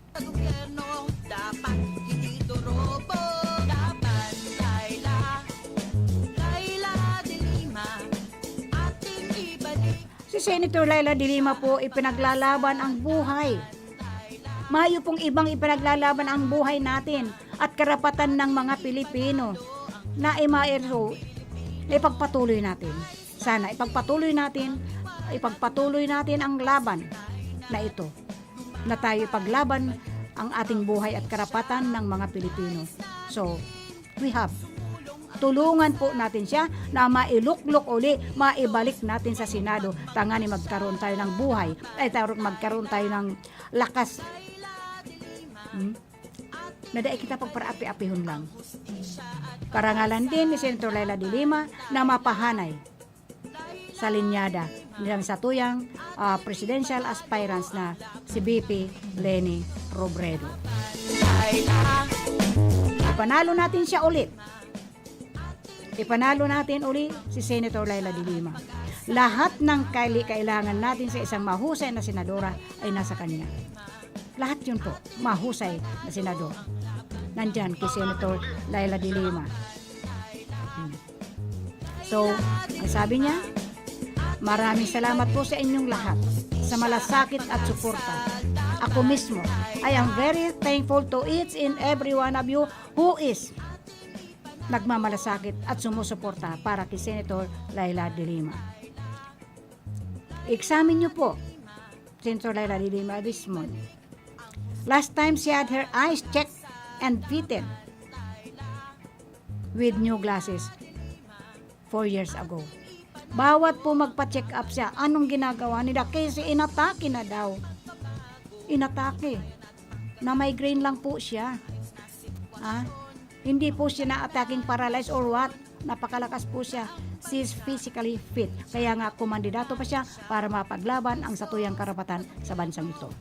Si Senator Leila de Lima po, ipinaglalaban ang buhay. Mayo pong ibang ipinaglalaban ang buhay natin at karapatan ng mga Pilipino na imaiso, ipagpatuloy natin. Sana ipagpatuloy natin, ipagpatuloy natin ang laban na ito, na tayo ipaglaban ang ating buhay at karapatan ng mga Pilipino. So, we have tulungan po natin siya na mailuklok uli, maibalik natin sa Senado, tanganing magkaroon tayo ng buhay, ay, taro-, magkaroon tayo ng lakas. Hmm? Na dai kita pagparaapi-apihon lang. Karangalan din ni Senator Leila de Lima na mapahanay sa linyada nilang satuyang, ah, presidential aspirants na si V P Leni Robredo. Ipanalo natin siya ulit. Ipanalo natin uli si Senator Leila de Lima. Lahat ng kaili-, kailangan natin sa isang mahusay na senadora ay nasa kanya. Lahat yun po, mahusay na senador. Nandyan kay Senator Leila de Lima. Hmm. So, ang sabi niya, "Maraming salamat po sa inyong lahat, sa malasakit at suporta. Ako mismo, I am very thankful to each and every one of you who is nagmamalasakit at sumusuporta para kay Senator Leila de Lima." Examine niyo po, Senator Leila de Lima Rismon. Last time she had her eyes checked and fitted with new glasses four years ago. Bawat po magpa-check up siya, anong ginagawa nila? Kasi inatake na daw. Inatake. Na-migraine lang po siya. Ah, hindi po siya na-attacking paralyzed or what. Napakalakas po siya. She's physically fit. Kaya nga, kumandidato pa siya para mapaglaban ang satuyang karapatan sa bansang ito.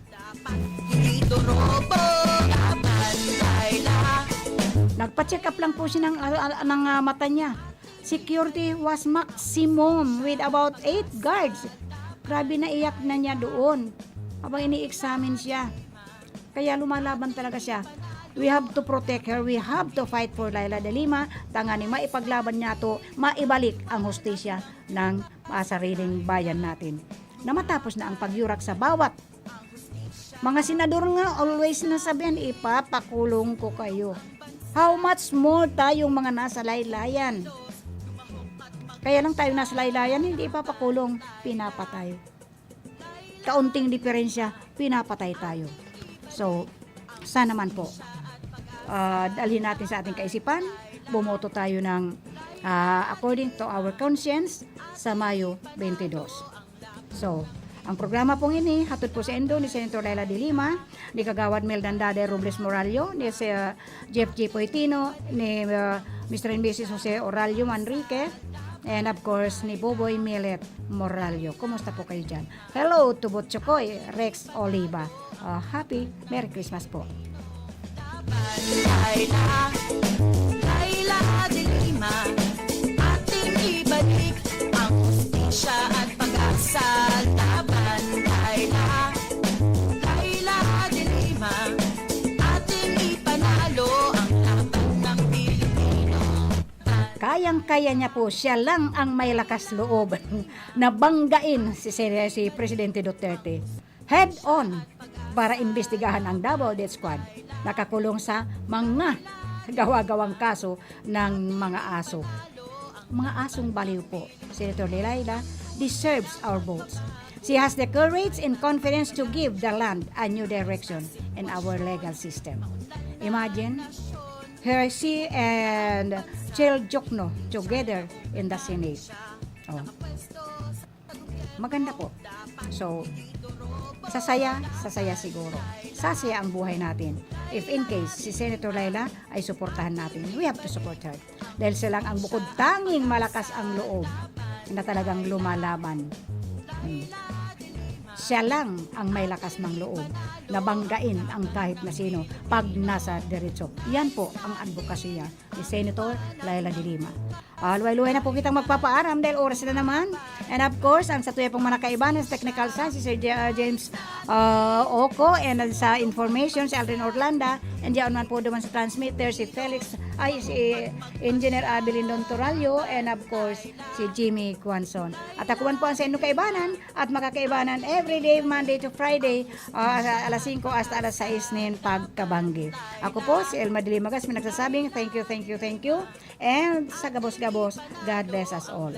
Nagpa-check up lang po siya ng, ah, ah, ng, ah, mata niya. Security was maximum with about eight guards. Grabe, naiyak na niya doon habang ini-examine siya. Kaya lumalaban talaga siya. We have to protect her. We have to fight for Leila de Lima. Tanganing maipaglaban niya to, maibalik ang hustisya ng, ah, sariling bayan natin. Na matapos na ang pagyurak sa bawat mga senador nga, always nasabihan, "Ipapakulong ko kayo." How much more tayong mga nasa laylayan? Kaya lang tayo nasa laylayan, hindi ipapakulong, pinapatay. Kaunting diferensya, pinapatay tayo. So, sana man po, ah, dalhin natin sa ating kaisipan, bumoto tayo ng, ah, according to our conscience sa Mayo twenty-two. So, ang programa pong ini, hatod po sa indo ni Senator Leila de Lima, ni Kagawad Mel Dandade Robles Morallo, ni si, ah, Jeff G Poitino, ni, ah, Mister and Missus Jose Oralio Manrique, and of course, ni Boboy Milet Morallo. Kumusta po kayo dyan? Hello to Butchokoy, Rex Oliva. Ah, happy Merry Christmas po. Laban, Laila, Laila de Lima, ating ibalik ang hustisya at pag-asa. Laban, Laila, Laila de Lima, ating ipanalo ang laban ng Pilipino. Kayang-kaya niya po, siya lang ang may lakas loob na banggain si, si, si Presidente Duterte head-on para imbestigahan ang Davao Death Squad. Nakakulong sa mga gawa-gawang kaso ng mga aso. Mga asong baliw po. Senator Leila deserves our votes. She has the courage and confidence to give the land a new direction in our legal system. Imagine, her, she and Chel Diokno together in the Senate. Oh. Maganda po. So, sasaya, sasaya siguro. Sasaya ang buhay natin. If in case si Senator Leila ay suportahan natin, we have to support her. Dahil siya lang ang bukod tanging malakas ang loob na talagang lumalaban. Hmm. Siya lang ang may lakas ng loob na banggain ang kahit na sino pag nasa derecho. Yan po ang advokasya ni Senator Leila de Lima. Ah, luway-luway na po kitang magpapaaram dahil oras na naman. And of course, ang sa tuya pong mga kaibanan sa technical side, si Sir J- uh, James uh, Oco, and sa information, si Aldrin Orlanda, and diyan man po duman sa transmitter, si Felix, ay, si Engineer Abilindon Torallo, and of course, si Jimmy Guanzon. At ako man po ang sa inyong kaibanan, at makakaibanan every day, Monday to Friday, uh, alas singko hasta alas sais nin pagkabanggi. Ako po, si Elma Dilimagas, may nagsasabing, thank you, thank you, thank you. And sa gabos-gabos, God bless us all.